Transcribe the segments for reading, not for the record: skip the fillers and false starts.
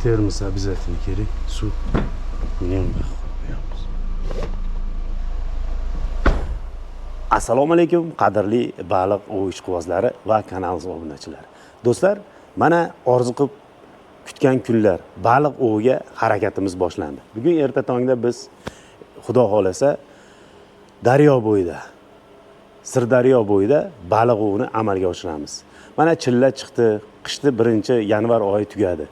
Termos обязательно kerak. Suv. Buni ham qo'yamiz. Assalomu alaykum, qadrli baliq ov ishqibozlari va kanal obunachilari. Do'stlar, mana orzu qilib kutgan kunlar, baliq oviga harakatimiz boshlandi. Bugun erta tongda biz, Xudo xohlasa, daryo bo'yida, Sirdaryo bo'yida baliq ovini amalga oshiramiz. Mana chilla chiqdi, qishni 1-yanvar oyi tugadi.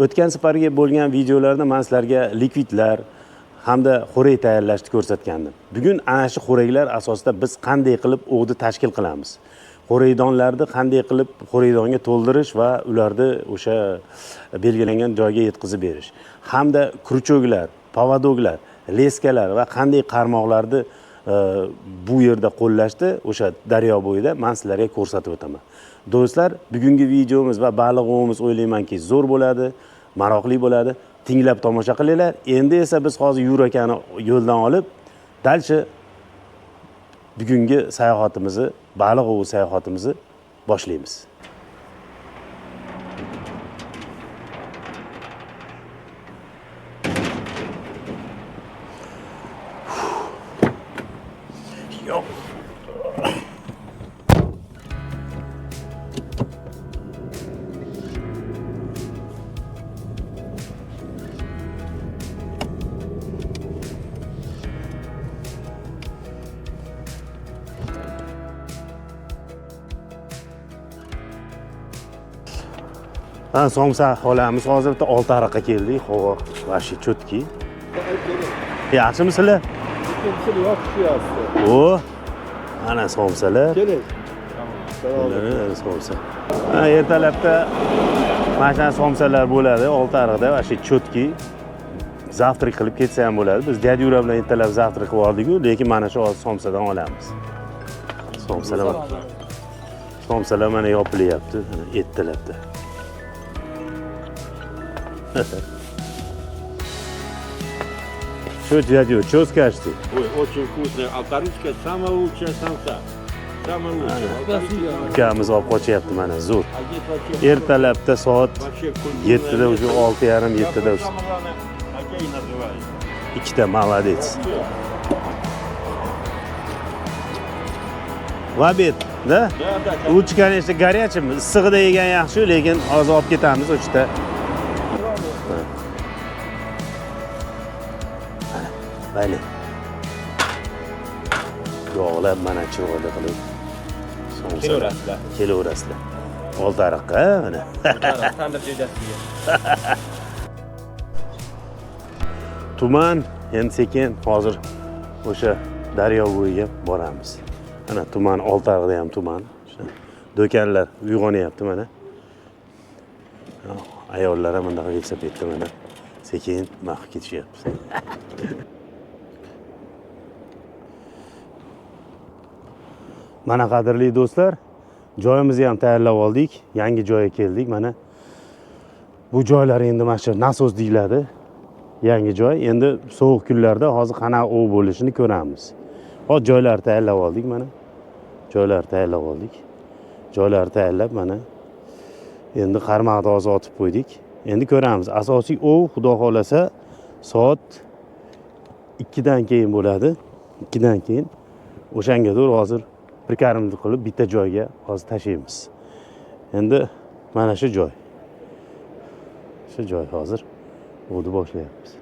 O'tgan safargi bo'lgan videolarda men sizlarga likvidlar hamda xo'rak tayyorlashni ko'rsatgandim. Bugun ana shu xo'raklar asosida biz qanday qilib ovni tashkil qilamiz. Xo'raydonlarni qanday qilib xo'raydonga to'ldirish va ularni o'sha belgilangan joyga yetkazib berish. Hamda крючок lar, поводок lar, леска lar va qanday qarmoqlarni bu yerda qo'llashni o'sha daryo bo'yida men sizlarga ko'rsatib o'taman. Do'stlar, bugungi videomiz va baliq ovimiz o'ylaymanki zo'r bo'ladi, maroqli bo'ladi. Tinglab tomosha qilinglar. Endi esa biz hozir Yura akani yo'ldan olib, дальше bugungi sayohatimizni, baliq ovi sayohatimizni boshlaymiz. Yo'q. Ha, somsa olamiz. Hozir bitta Oltiariqqa keldik. Havo вообще чёткий. Yaxshimisizlar? O, ana somsalar. Keling. Mana somsa. Ha, ertalabda mana shunaqa somsalar bo'ladi Oltiariqda, вообще чёткий. Завтрак qilib ketsa ham bo'ladi. Biz дядя Yura bilan ertalab завтрак qilib oldik-ku, lekin mana shu hozir somsadan olamiz. Somsalar. Somsalar mana yopilyapti, mana ertalabda. Что, дядя Юр, что скажете? Ой, очень вкусная. Алтарычка самая лучшая самса. Самая лучшая. Алтарычка. Ukamiz olib qochyapti mana, zo'r. А здесь вообще... Ertalabda soat Вообще культурное 7da уже место. 6:30 7da Я самое главное, хоккей называется. Ikkita, молодец. В обед, да? Да. Лучше, конечно, горячим. Issig'ida yegan yaxshi, lekin hozir olib ketamiz o'chta. Mana, mayli. Yog'lab mana chiroyli qilib. Somsalar. Kelaverasizlar. Kelaverasizlar. Oltiariqqa mana. Tandir jo'jasiga. Tuman, endi sekin hozir o'sha daryo bo'yiga boramiz. Mana tuman, Oltiariqda ham tuman. O'sha do'konlar uyg'onyapti mana. Ayollar ham bundaqa velosipedda mana sekin nima qilib ketishyapti. Mana, qadrli do'stlar, joyimizni ham tayyorlab oldik. Yangi joyga keldik mana. Bu joylar endi mana shu nasos deyiladi. Yangi joy. Endi sovuq kunlarda hozir qanaqa ov bo'lishini ko'ramiz. Hozir joylar tayyorlab oldik mana. Joylar tayyorlab oldik. Joylar tayyorlab mana. Endi qarmoqni hozir otib qo'ydik. Endi ko'ramiz. Asosiy ov, Xudo xohlasa, soat 2 dan keyin bo'ladi. 2 dan keyin o'shanga to'g'ri hozir прикорм ni qilib bitta joyga hozir tashlaymiz. Endi mana shu joy. Shu joy hozir ovni boshlayapmiz.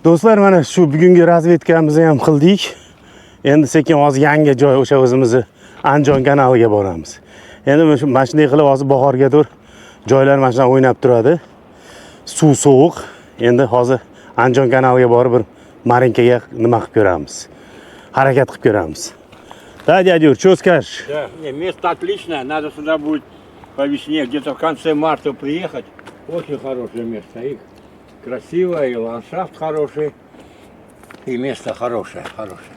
Do'stlar, mana shu bugungi разведка mizni ham qildik. Endi sekin hozir yangi joy, o'sha o'zimizni Andijon kanaliga boramiz. Endi mana shunday qilib hozir bahorga to'g'ri joylar mana shunaqa o'ynab turadi. Suv sovuq. Endi hozir Andijon kanaliga borib bir marinkaga nima qilib ko'ramiz. Harakat qilib ko'ramiz. Да, дядя Юр, что скажешь? Да, не, место отличное. Надо сюда будет по весне, где-то в конце марта приехать. Очень хорошее место. И красиво, и ландшафт хороший, и место хорошее, хорошее.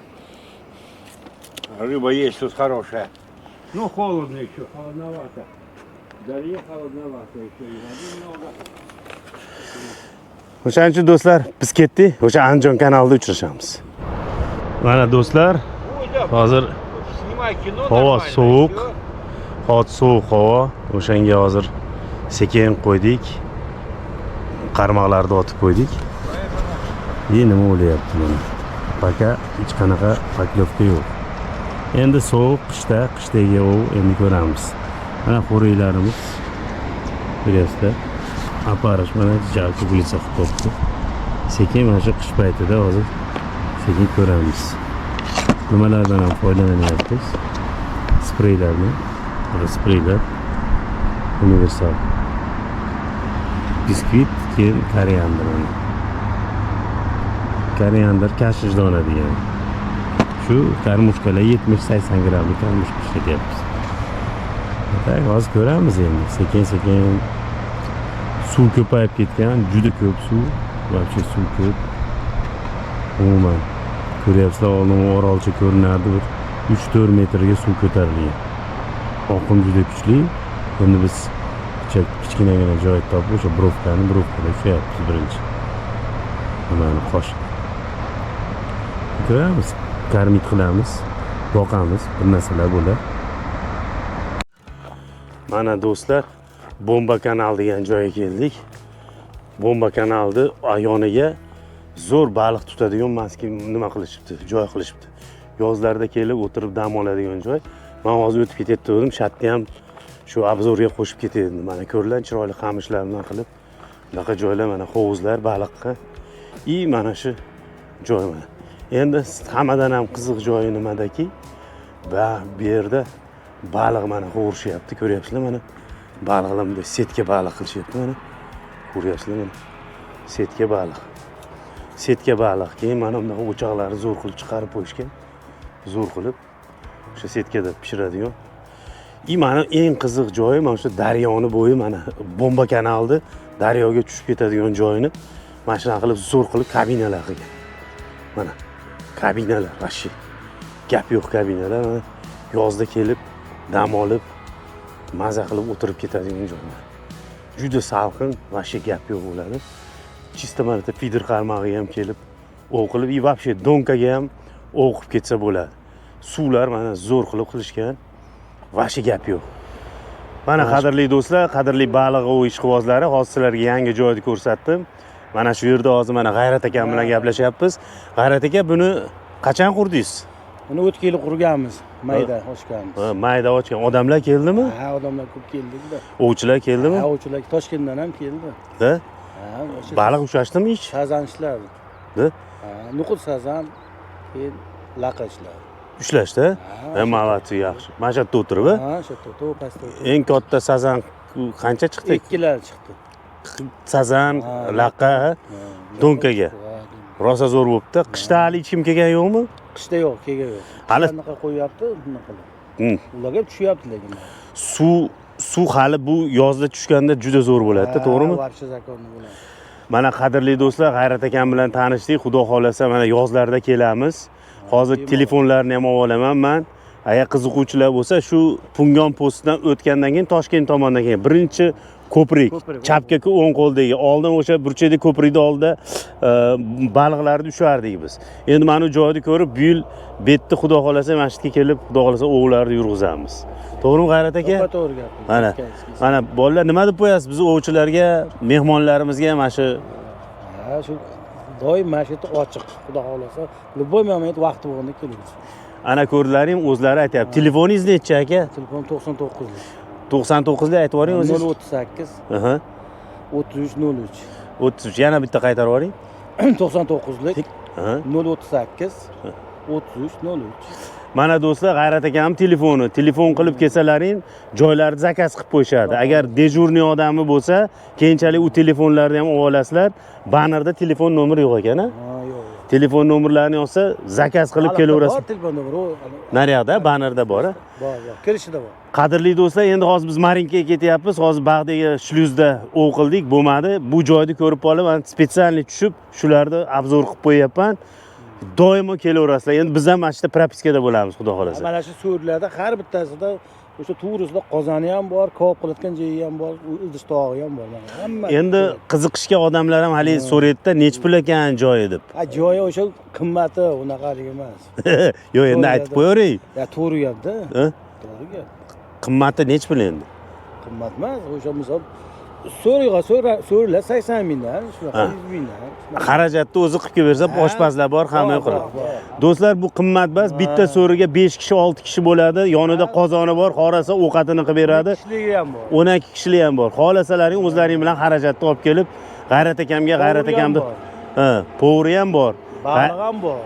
Рыба есть тут хорошая. Ну, холодно еще, холодновато. В Дарье холодновато еще, и воды много. O'shaning uchun, do'stlar, biz ketdik. O'sha Andijon kanalida uchrashamiz. Mana, do'stlar, Ой, да, hozir снимай кино havo нормально, sovuq. всё. Hozir sovuq havo. O'shanga hozir sekin qo'ydik. Qarmoqlarni otib qo'ydik. И nima bo'lyapti mana. Пока hech qanaqa поклёвка yo'q. Endi sovuq qishda, qishdagi ov endi ko'ramiz. Mana xo'riylarimiz ko'ryapsizlar. Опарыш mana куглица qilib qo'yibdi. Sekin mana shu qish paytida hozir sekin ko'ramiz. Nimalardan ham foydalanyapmiz? Spreylarni. Mana spreylar universal. Biskvit, keyin koriandr mana. Koriandr кашечный degan. Shu кормушка lar 70-80 grammlik кормушка ishlatyapmiz. Так, hozir ko'ramiz endi. Sekin sekin suv ko'payib ketgan, juda ko'p suv. Вообще suv ko'p. Umuman ko'ryapsizlar, oldin orolcha ko'rinardi, bir 3-4 metrga suv ko'tarilgan. Oqim juda kuchli. Endi biz kichkinagina joy topib, o'sha бровка ni бровка da ushlayapmiz birinchi. Nimani qosh. Ko'ramiz, кормить qilamiz, boqamiz, bir narsalar bo'ladi. Mana, do'stlar, Bomba kanal degan joyga keldik. Bomba kanalni yoniga zo'r baliq tutadigan maski nima qilishibdi, joy qilishibdi. Yozlarda kelib o'tirib dam oladigan joy. Man hozir o'tib ketayotgandim, shatni ham shu обзор ga qo'shib ketayotgandim. Mana ko'rilgan chiroyli qamishlar bilan qilib, bunaqa joylar, mana hovuzlar baliqqa. И mana shu joy mana. Endi hammadan ham qiziq joyi nimadaki, bu yerda baliq mana qovurishyapti, ko'ryapsizlar mana. Baliqlar bunday сетка baliq qilishyapti mana. Ko'ryapsizlar mana. Сетка baliq. Сетка baliq. Keyin mana bunaqa o'choqlarni zo'r qilib chiqarib qo'yishgan. Zo'r qilib o'sha сетка da pishiradigan. И mana eng qiziq joyi mana shu daryoni bo'yi, mana bomba kanalni daryoga tushib ketadigan joyini mana shunaqa qilib zo'r qilib kabinalar qilgan. Mana kabinalar вообще gap yo'q, kabinalar mana yozda kelib dam olib maza qilib o'tirib ketadigan joy mana. Juda salqin, вообще gap yo'q bo'ladi. Чисто mana bitta фидер qarmog'iga ham kelib ov qilib и вообще донка ga ham ov qilib ketsa bo'ladi. Suvlar mana zo'r qilib qilishgan. Вообще gap yo'q. Mana, qadrli do'stlar, qadrli baliq ov ishqibozlari, hozir sizlarga yangi joyni ko'rsatdim. Mana shu yerda hozir mana G'ayrat akam bilan gaplashyapmiz. G'ayrat aka, buni qachon qurdingiz? Uni o'tgan yili qurganmiz, mayda ochganmiz. Ha, mayda ochgan. Odamlar keldimi? Ha, odamlar ko'p keldi juda. Ovchilar keldimi? Ha, ovchilar Toshkentdan ham keldi. Da? Ha, o'sha Baliq ushlashdimi hech? Sazan ishladi. Da? Ha, nuqul sazan, keyin laqa ishladi. Ushlashdi? Ha, Ha, молодцы, yaxshi. Mana shu yerda o'tirib, a? Ha, o'sha yerda o'tirib, pastda o'tirib. Eng katta sazan qancha chiqdi? Ikkilar chiqdi. Sazan, Ha. laqa, Ha, донка ga. Ha, донка. Rosa zo'r bo'libdi. Qishda hali hech kim kelgan yo'qmi? Qishda yo'q, kelgan yo'q. Anaqa qo'yyapti, bunaqa qilib. Ularga tushyapti lekin. Suv hali bu yozda tushganda juda zo'r bo'ladi, to'g'rimi? Вообще законный bo'ladi. Mana, qadrli do'stlar, G'ayrat akam bilan tanishdik. Xudo xohlasa, mana yozlarda kelamiz. Hozir Bemalol. Telefonlarni ham olib olaman man. Agar qiziquvchilar bo'lsa, shu Pungon postidan o'tgandan keyin Toshkent tomondan keyin birinchi ko'prik, Ko'prik, chapga o'ng qo'ldagi. Oldin o'sha burchakda ko'prikni oldida baliqlarni ushardik biz. Endi mana bu joyni ko'rib, bu yil bu yerda xudo xohlasa mana shu yerga kelib, xudo xohlasa ovlarni yurg'izamiz. To'g'rimi, G'ayrat aka? To'ppa to'g'ri gap. Mana. Mana bolalar, nima deb qo'yasiz biz ovchilarga, mehmonlarimizga mana shu? Ha, shu doim mana shu yerda ochiq, xudo xohlasa, любой момент vaqti bo'lganda kelamiz. Ana ko'rdilaring, o'zlari aytyapti. Telefoningiz nechi, aka? Telefon 99. 99 lik aytib yuboring o'zingiz. 038 33 03. 33, yana bitta qaytarib yuboring. 99 lik 038 33 03. Mana, do'stlar, G'ayrat akamning telefoni. Telefon qilib kelsalaring, joylarni заказ qilib qo'yishadi. Agar дежурный odami bo'lsa, keyinchalik u telefonlarni ham olib olasizlar. Bannerda telefon nomeri yo'q ekan, a? Ha, yo'q. Yo'q. Telefon nomerlarini yozsa, заказ qilib kelaverasiz. Bor telefon nomeri u. Naryoqda bannerda bor, a? Bor, bor. Kirishida bor. Qadrli do'stlar, endi hozir biz Marinkaga ketyapmiz. Hozir Bag'dagi shlyuzda ov qildik, bo'lmadi. Bu joyni ko'rib qolib, man специальный tushib, shularni обзор qilib qo'yyapman. Doimo kelaverasizlar. Endi biz ham mana shu yerda прописка da bo'lamiz, xudo xohlasa. Mana shu so'rlarda har bittasida O'sha to'g'risida qozoni ham bor, kabob qiladigan joyi ham bor, u idish tovog'i ham bor mana. Hamma. Endi qiziqishga odamlar ham haligi so'raydida, nechi pul ekan joyi deb. Ha, joyi o'sha qimmati unaqalik emas. Yo'q, endi aytib qo'yavering. Ya to'g'ri gapda. Ha? To'g'ri gap. Qimmati nechi pul endi? Qimmat emas, o'sha misol so'rayga so'rala 80 mingdan, shunaqa Ha. 100 mingdan. Shunaqa. Xarajatni o'zi qilib kelib bersa, Ha. oshpazlar bor, hamma Bor, qiladi. bor, bor. Do'stlar, bu qimmat emas. Bitta so'riga 5 kishi, 6 kishi bo'ladi. Yonida qozoni bor, xohlasa ovqatini qilib beradi. Kishligi ham bor. 12 kishilik ham bor. Xohlasalaring o'zlaring bilan xarajatni olib kelib, G'ayrat akamga, G'ayrat Повар i ham akamni bor. Ha, повар i ham bor. Baliq ham bor.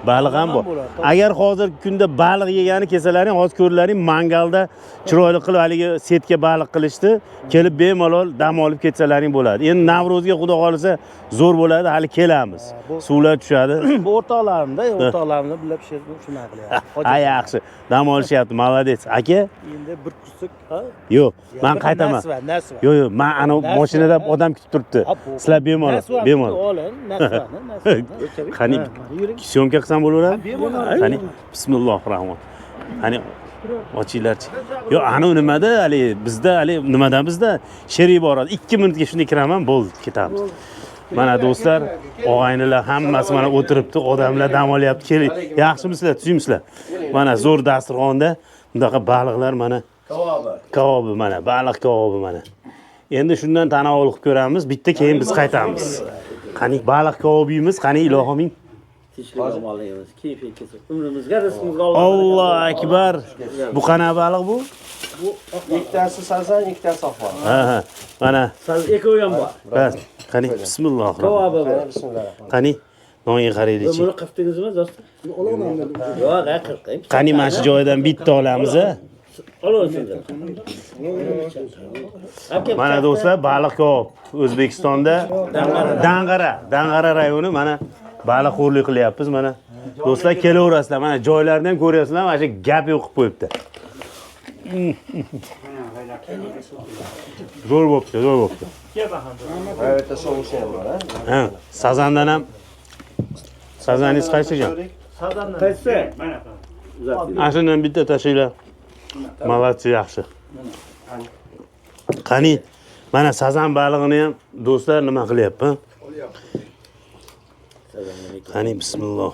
Baliq ham bor. Ham bo'ladi, tabii. Agar hozirgi kunda baliq yegani kelsalaring, hozir ko'rlaring mangalda chiroyli qilib haligi setka baliq qilishdi. Kelib bemalol dam olib ketsalaring bo'ladi. Endi Navro'zga xudo xohlasa zo'r bo'ladi, hali kelamiz. Suvlar tushadi. Bu o'rtoqlarimda, o'rtoqlarimda birga pishirib shunaqa qilyapti. Ha, yaxshi. Dam olishyapti, молодец. Aka, Endi bir кусок, ha? yo'q, Ya men bir qaytaman. Nasva, nasva. Yo'q, yo'q, men ana Nasva, mashinada ha. odam kutib turibdi. Ha, bu- Sizlar bemalol, Nasvani bemalol. Olin, nasvani, nasvani. Qani, Ha, yuring. съёмка qilsam bo'laveradi? Bemalol. Qani, bismillohi rohman. Qani, ochinglarchi. Yo'q, anavi nimada haligi bizda haligi nimadan bizda sherik bor. 2 minutga shunday kiraman, bo'ldi, ketamiz. Mana do'stlar, og'aynilar hammasi mana o'tiribdi, odamlar dam olyapti. Keling, yaxshimisizlar, tuzukmisizlar? Mana zo'r dasturxonda bunaqa baliqlar mana Kavobi. Kabobi mana, baliq kabobi mana. Endi shundan tanovul qilib ko'ramiz, bitta keyin biz qaytamiz. Qani baliq kabobimiz, qani ilohiming. Tinchlik omonligimiz, keyf kelsin. Umrimizga, rizqimizga Alloh Allohu akbar. Bu qanaqa baliq bu? Ikkitasi sazan, ikkitasi oqbaliq. Ha, ha. Mana, Saz ekovi ham bor. bas. Qani bismilloh. Kavobi bor. Qani bismillah. Qani nonga qaraylikchi. Buni qirqdingizmi do'stim? Yo'q, ha, qirqing. Qani mana shu joydan bitta olamiz a. Olaversinlar. Aka, Mana do'stlar, baliq kabob O'zbekistonda Dang'ara, Dang'ara rayoni mana baliqxo'rlik qilyapmiz mana. Do'stlar kelaverasizlar, mana joylarni ham ko'ryapsizlar, mana shu gap yo'q qilib qo'yibdi. Zo'r bo'pti, zo'r bo'pti. Mana bitta sousi ham bor, ha? Ha, sazandan ham sazaningiz qaysi ekan? Qaysi? Ana shundan bitta tashlanglar. Молодцы, yaxshi. Qani, mana sazan balig'ini ham do'stlar nima qilyapti? Qani bismilloh.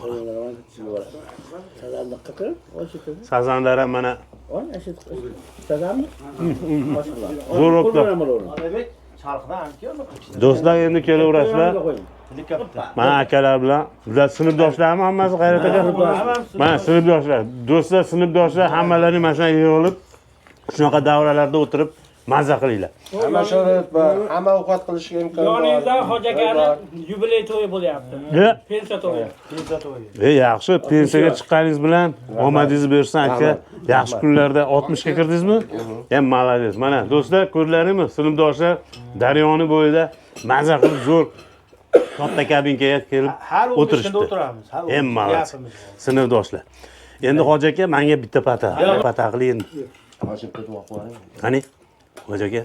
Sazanni qirqib, osh etib. Sazanlar ham mana Ol, osh etib. Sazanmi? Zo'r bo'pti. Oybek, chalqdan ancha Do'stlar endi kelaverasizlar. Mana akalar bilan, bular sinfdoshlarmi hammasi G'ayrat aka? Mana sinfdoshlar, do'stlar, sinfdoshlar hammalaring mana shunaqa yig'ilib, shunaqa davralarda o'tirib maza qilinglar. Hamma sharoit bor, hamma ovqat qilishga imkon bor. Yoningizda hoji akani yubiley to'yi bo'lyapti. Ya, Pensiya to'yi. E yaxshi, pensiyaga chiqqaningiz bilan omadingiz bersin aka. Yaxshi kunlarda 60 ga kirdingizmi? Ham молодец. Mana do'stlar, ko'rlaringmi? Sinfdoshlar daryoni bo'yida maza qilib zo'r katta kabinkaga kelib Har 15 kunda o'tirishdi. o'tiramiz. Har Hem 15 молодец. gapimiz bor. Sinfdoshlar. Endi hoji aka menga bitta pata, pata qiling endi. Hozir bitta qo'ying. Qani? Hoji aka,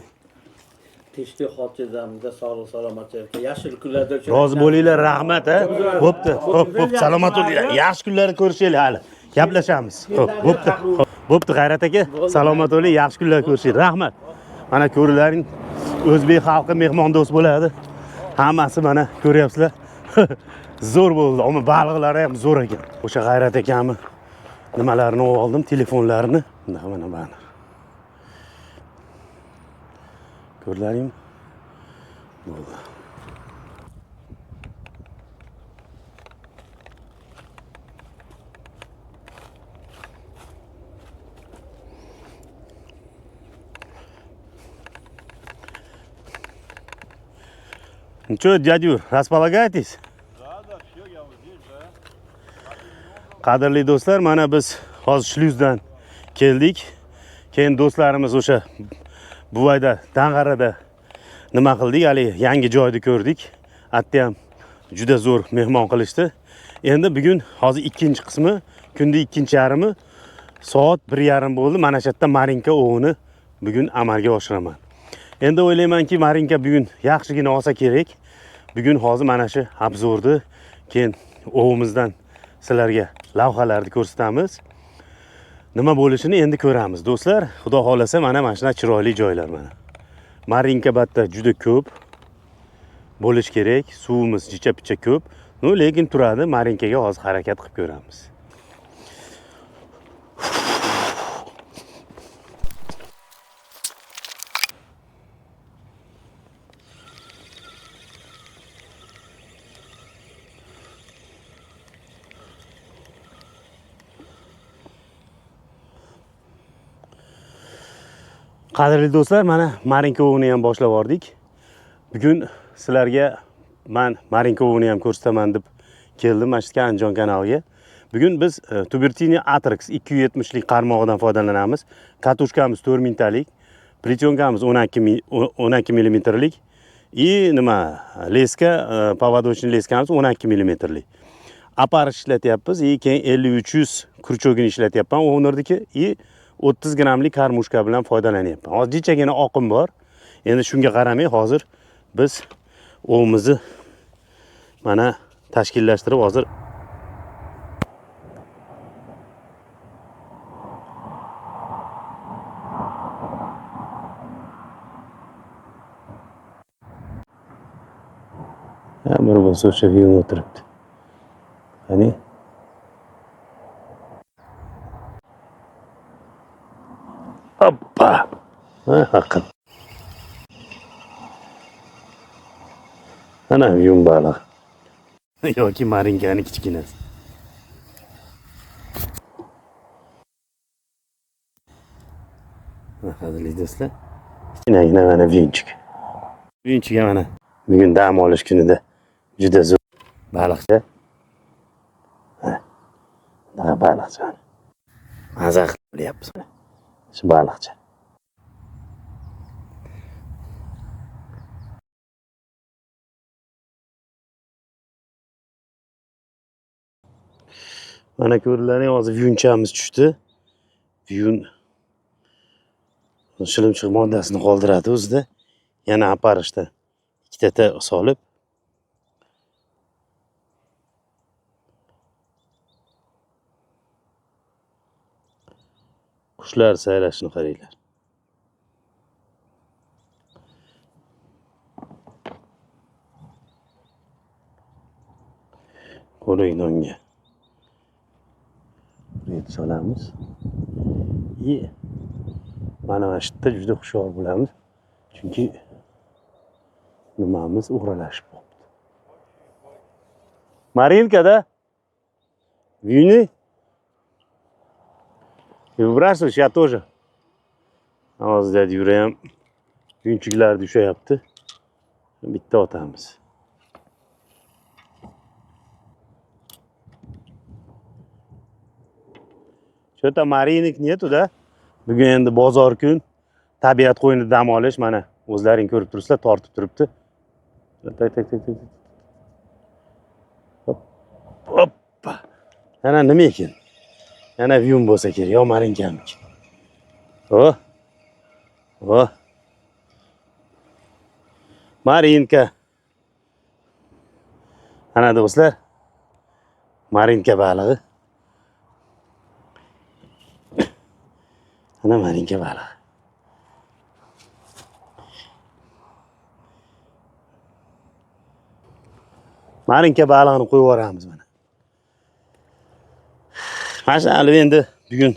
Tinchlik, xotirjamlikda, sog'lik, salomatchilikda, yaxshi kunlarda rozi bo'linglar, rahmat a. Bo'pti. Xo'p, xo'p, salomat bo'linglar. Yaxshi kunlarda ko'rishaylik hali. Gaplashamiz. Xo'p, bo'pti. Xo'p, Bo'pti G'ayrat aka, salomat bo'ling, yaxshi kunlarda ko'rishaylik. Rahmat. Mana ko'rlaring, o'zbek xalqi mehmondo'st bo'ladi. Hammasi mana ko'ryapsizlar. Zo'r bo'ldi. Ammo baliqlari ham zo'r ekan. O'sha G'ayrat akamni nimalarini oldim, telefonlarini. Bunaqa mana bani. Ko'rlaringmi? Bo'ldi. Ну что, дядю, располагаетесь? Qadrli do'stlar, mana biz hozir shlyuzdan keldik. Keyin do'stlarimiz o'sha Buvayda, Dang'arada nima qildik? Hali yangi joyni ko'rdik. Atda ham juda zo'r mehmon qilishdi. Endi bugun hozir ikkinchi qismi, kunning ikkinchi yarmi soat 1:30 bo'ldi. Mana shu yerda Marinka ovini bugun amalga oshiraman. Endi o'ylaymanki, Marinka bugun yaxshigina olsa kerak. Bugun hozir mana shu обзор ni keyin ovimizdan sizlarga lavhalarni ko'rsatamiz. Nima bo'lishini endi ko'ramiz do'stlar. Xudo xohlasa mana shunaqa chiroyli joylar mana. Marinka batta juda ko'p bo'lish kerak. Suvimiz jicha-picha ko'p. No, lekin turadi. Marinkaga hozir harakat qilib ko'ramiz. Qadrli do'stlar, mana Marinka ovini ham boshlab yubordik. Bugun sizlarga men Marinka ovini ham ko'rsataman deb keldim mana shu yerga, Andijon kanaliga. Bugun biz Tubertini Atrax 270 lik qarmog'idan foydalanamiz. Katushkamiz 4 mingtalik, pletyonkamiz 12 millimetrlik и nima leska, поводочный leskamiz 12 millimetrlik. Aparish ishlatyapmiz и keyin 5300 kruchogini ishlatyapman Owner'niki и 30 grammlik karmushka bilan foydalanyapman. Hozir jichagina oqim bor. Endi shunga qaramay hozir biz ovimizni mana tashkillashtirib hozir bir bo'lsa o'sha vyun o'tiribdi. Qani? Hoppa! Ha, haqiqat. Ana vyun baliq. Yoki marinkani kichkinasi. Qadrli do'stlar, kichkinagina mana vyunchik. Vyunchikga mana bugun dam olish kunida juda zo'r baliqcha. Ha, baliqcha. Maza qilyapmiz. Shu baliqcha. Mana ko'rdilaring, hozir vyunchamiz tushdi. Vyun shilimshiq moddasini qoldiradi o'zida. Yana aparishda ikkitata solib qushlar sayrashini qaranglar. Qo'raqdonga ret solamiz. Mana shu yerda juda hushyor bo'lamiz. Chunki nimamiz o'ralashib qolibdi. Marinkada Вини? И выбрасываешь, я тоже. Hozir dadi Yura ham yunchiklarni ushlayapti. Bitta otamiz. Что-то marinок нету, да? Bugun endi bozor kun, tabiat qo'ynida dam olish, mana o'zlaring ko'rib turibsizlar, tortib turibdi. Tak, tak, tak, tak, tak. Hop, hoppa. Yana nima ekan? Yana vyun bo'lsa kerak, yo marinkamiki. Oh. Oh. Marinka. Ana do'stlar, marinka balig'i. Ana marinka balig'i. Marinka balig'ini qo'yib yuboramiz mana. Mana shu hali endi bugun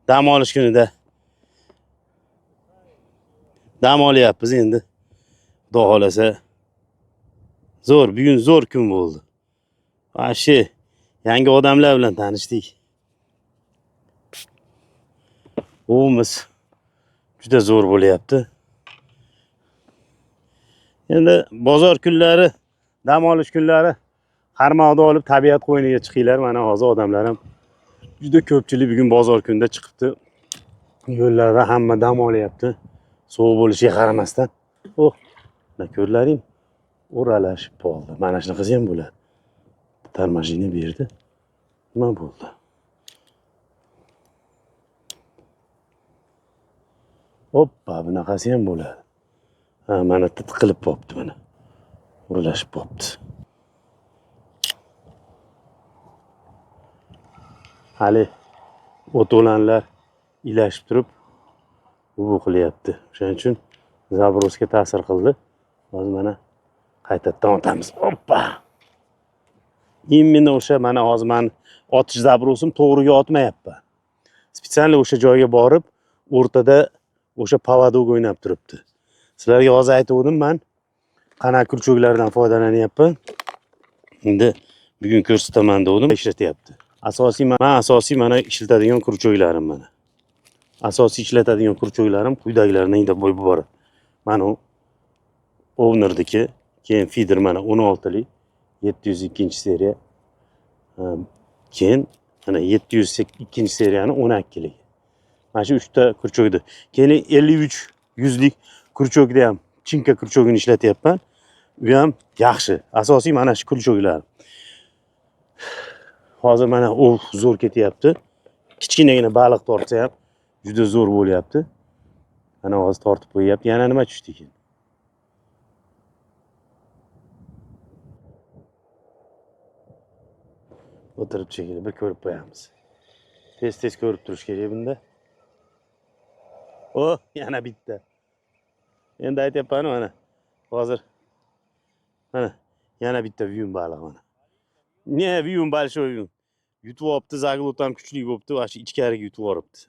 dam olish kunida dam olyapmiz endi. Xudo xolasa zo'r, bugun zo'r kun bo'ldi. Vashi yangi odamlar bilan tanishdik. Ovimiz juda zo'r bo'lyapti. Endi bozor kunlari, dam olish kunlari qarmoqni olib tabiat qo'yniga chiqinglar. Mana hozir odamlar ham juda ko'pchilik bugun bozor kunida chiqibdi. Yo'llarda hamma dam olyapti. Sovuq bo'lishiga qaramasdan. Oh, mana ko'rlaring o'ralashib qoldi. Mana shunaqasi ham bo'ladi. Tarmajini berdi. Nima bo'ldi? Hoppa, bunaqasi ham bo'ladi. Ha, mana tiqilib qolibdi mana. O'ralashib qolibdi. Hali O't o'lanlar ilashib turib bu qilyapti. O'shaning uchun заброс ga ta'sir qildi. Hozir mana qaytadan otamiz. Oppa! Именно o'sha mana hozir man otish заброс im to'g'riga otmayapman. Специально o'sha joyga borib, o'rtada o'sha поводок o'ynab turibdi. Sizlarga hozir aytgandim, man qanaqa крючок lardan foydalanyapman. Endi bugun ko'rsataman degandim, ishlatyapti. Asosiy man asosiy mana ishlatadigan крючок larim mana. Asosiy ishlatadigan крючок larim quyidagilardan bo'lib boradi. Mana u Ownerdiki, keyin feeder mana 16lik 702-seriya. Keyin mana 702-seriyani 12lik. Mana shu 3 ta крючок ni. Keyin 53 100lik крючок da ham chinka крючок ini ishlatyapman. U ham yaxshi. Asosiy mana shu крючок lar. Hozir mana ov zo'r ketyapti. Kichkinagina baliq tortsa ham juda zo'r bo'lyapti. Mana hozir tortib qo'yyapti. Yana nima tushdi ekan? O'tirib chekilib bir ko'rib qo'yamiz. Tez-tez ko'rib turish kerak bunda. O, yana bitta. Endi aytyapman mana. Hozir mana yana bitta vyun baliq mana. Ne vyun, большой vyun. Yutib olibdi, заглот ham kuchli bo'libdi, va shu ichkariga yutib yuboribdi.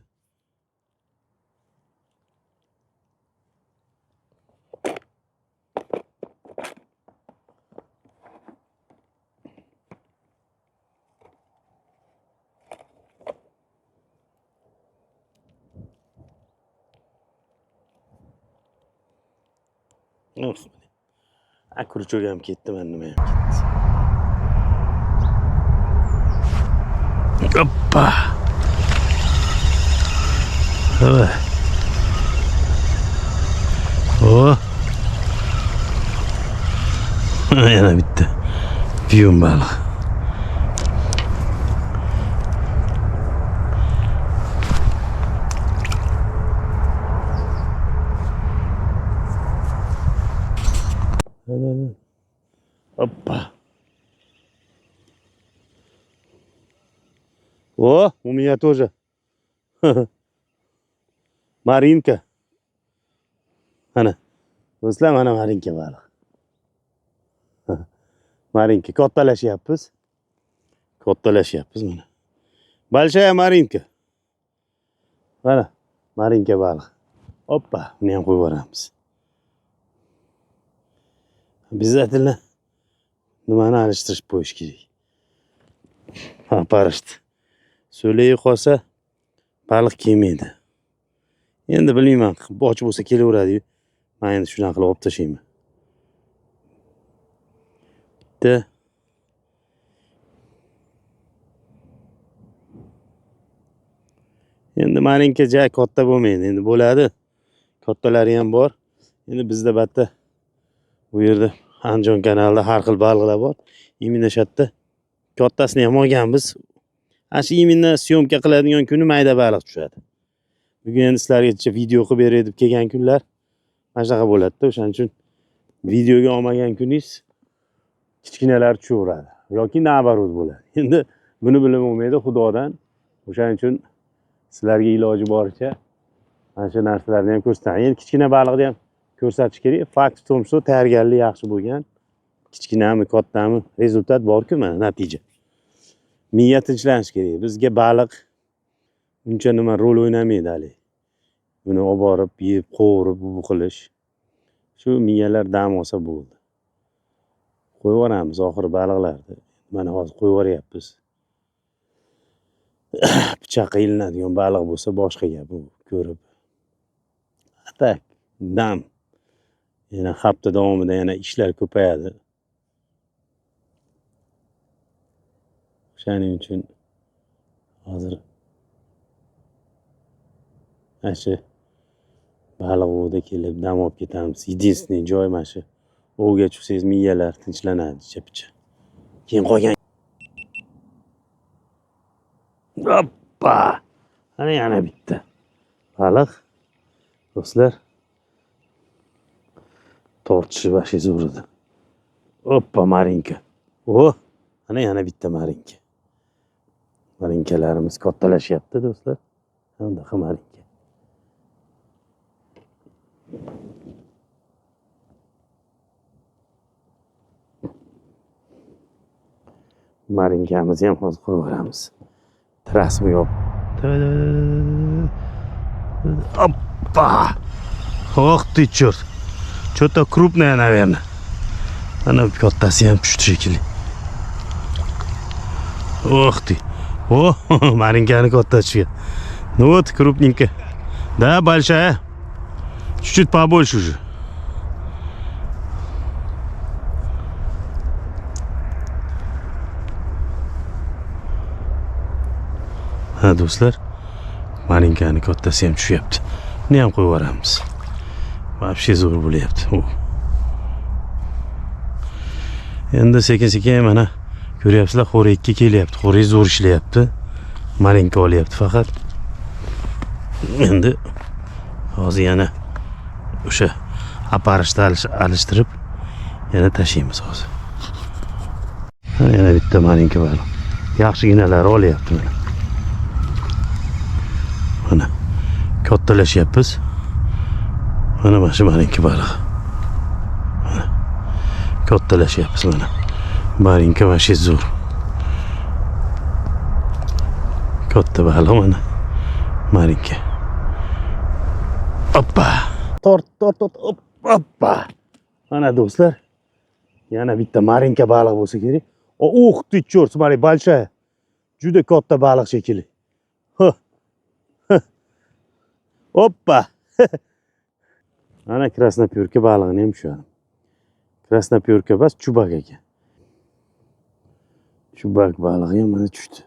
A крючок ham ketdi, mana nima ham ketdi. Oppa. Давай. O. Yana bitta. Vyun baliq. Опа. О, у меня тоже. Маринка. Ana. Do'stlar, mana Marinka baliq. Marinka kattalashyapmiz. Kattalashyapmiz mana. Большая Marinka. Mana Marinka baliq. Oppa, buni ham qo'yib yuboramiz. Обязательно nimani alishtirib qo'yish kerak. Ha, parishti. So'lay qolsa baliq kelmaydi. Endi bilmayman, och bo'lsa kelaveradi-yu. Men endi shunaqa qilib olib tashlayman. Bitta. Endi marinka ja katta bo'lmaydi. Endi bo'ladi. Kattalari ham bor. Endi bizda batta bu yerda Andijon kanalida har xil baliqlar bor. Именно shu yerda kattasini ham olganmiz. Ana shu именно съёмка qiladigan kuni mayda baliq tushadi. Bugun endi sizlarga video qilib beray deb kelgan kunlar mana shunaqa bo'ladi-da. O'shaning uchun videoga olmagan kuningiz kichkinalar tushaveradi yoki наоборот bo'ladi. Endi buni bilib bo'lmaydi Xudodan. O'shaning uchun sizlarga iloji boricha mana shu narsalarni ham ko'rsataman. Endi kichkina baliqni ham ko'rsatish kerak. Факт в том, что tayyorgarlik yaxshi bo'lgan. Kichkinami, kattami, результат bor-ku mana natija. Miya tinchlanish kerak. Bizga baliq uncha nima rol o'ynamaydi hali. Buni olib borib, yeb, qovurib, bu qilish. Shu miyalar dam olsa bo'ldi. Qo'yib yuboramiz oxiri baliqlarni. Mana hozir qo'yib yuboryapmiz. Pichoqqa ilinadigan baliq bo'lsa boshqa gap u ko'rib. Tak, dam. Yana hafta davomida yana ishlar ko'payadi. O'shaning uchun hozir mana shu baliq ovda kelib dam olib ketamiz. Единственный joy mana shu. Ovga chiqsangiz miyalar tinchlanadi picha. Keyin qolgan. Hoppa! Ana yana bitta baliq. Do'stlar, tortishi вообще zo'r edi. Hoppa, marinka. O, ana yana bitta marinka. Marinkalarimiz kattalashyapti do'stlar. Bunaqa marinka. Marinkamizni ham hozir qo'yib yuboramiz. Trasmi yo'q. Опа! Ох ты черт! Что-то крупное, наверное. Ana kattasi ham tushdi shekilli. Ох ты! О, marinkani kattasi tushgan. Ну вот, крупненькая. Да, большая. Чуть-чуть побольше уже. Ha do'stlar, marinkani kattasi ham tushyapti. Buni ham qo'yib yuboramiz. Вообще zo'r bo'lyapti. U. Endi sekin-sekin mana ko'ryapsizlar, xo'rekka kelyapti. Xo'rek zo'r ishlayapti. Marinka olyapti faqat. Endi hozir yana o'sha aparishni alishtirib yana tashlaymiz hozir. Ha, yana bitta marinka bor. Yaxshiginalari olyapti mana. Mana kattalashyapmiz. Mana shu marinka baliq. Mana kattalashyapmiz mana. Marinka вообще zo'r. Katta baliq mana. Marinka. Oppa. Tort, tort, tort. Oppa. Mana do'stlar. Yana bitta marinka baliq bo'lsa kerak. O, ух ты, черт, смотри, большая. Juda katta baliq shekilli. Ho. Oppa. Mana красноперка balig'ini ham ushladim. Красноперка emas, чубак ekan. Чубак balig'i ham mana tushdi.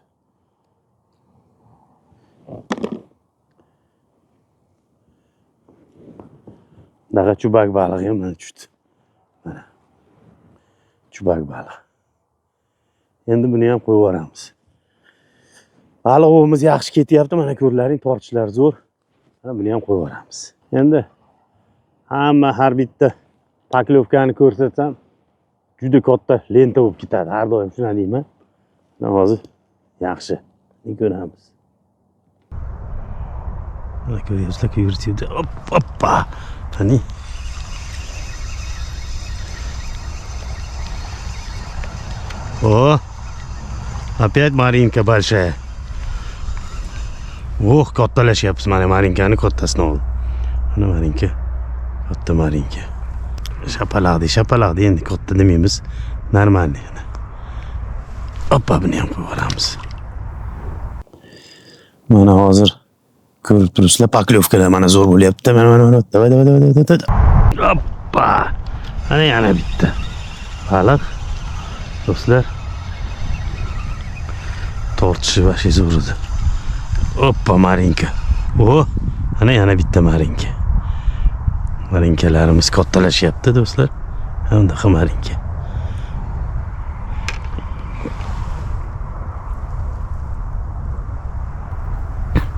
Bunaqa чубак balig'i ham mana tushdi. Mana. Чубак baliq. Endi buni ham qo'yib yuboramiz. Baliq ovimiz yaxshi ketyapti. Mana ko'rlaring, tortishlar zo'r. Mana buni ham qo'yib yuboramiz. Endi hamma har bitta поклёвка ni ko'rsatsam juda katta lenta bo'lib ketadi. Har doim shuni deyman. Mana hozir yaxshi. Ko'ramiz. Mana ko'ryapsizlar, ko'ryapsizlar. Hop, hoppa. Qani? О, опять Маринка большая. Oh, kattalashyapmiz mana Marinkani kattasini oldim. Mana Marinka. Katta Marinka. Shapalaqdi, shapalaqdi endi katta demaymiz. Нормальный. Oppa, buni ham qo'yib yuboramiz. Mana hozir ko'rib turibsizlar, поклёвка lar mana zo'r bo'lyapti. Mana, mana, mana. Давай, давай, давай, давай, давай. Oppa. Mana yana bitta baliq. Do'stlar, tortishi вообще zo'r edi. Oppa, Marinka. O, ana yana bitta Marinka. Marinkalarimiz kattalashyapti do'stlar. Bunaqa Marinka.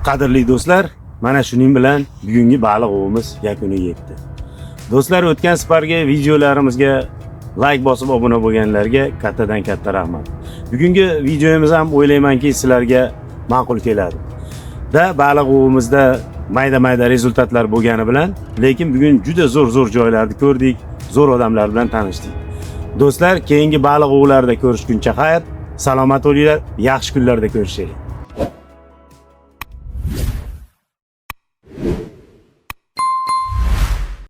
Qadrli do'stlar, mana shuning bilan bugungi baliq ovimiz yakuniga yetdi. Do'stlar, o'tgan safargi videolarimizga like bosib obuna bo'lganlarga kattadan katta rahmat. Bugungi videomiz ham o'ylaymanki sizlarga ma'qul keladi. Da baliq ovimizda mayda-mayda результат lar bo'lgani bilan, lekin bugun juda zo'r-zo'r joylarni ko'rdik, zo'r odamlar bilan tanishdik. Do'stlar, keyingi baliq ovlarida ko'rishguncha xayr, salomat bo'linglar, yaxshi kunlarda ko'rishaylik.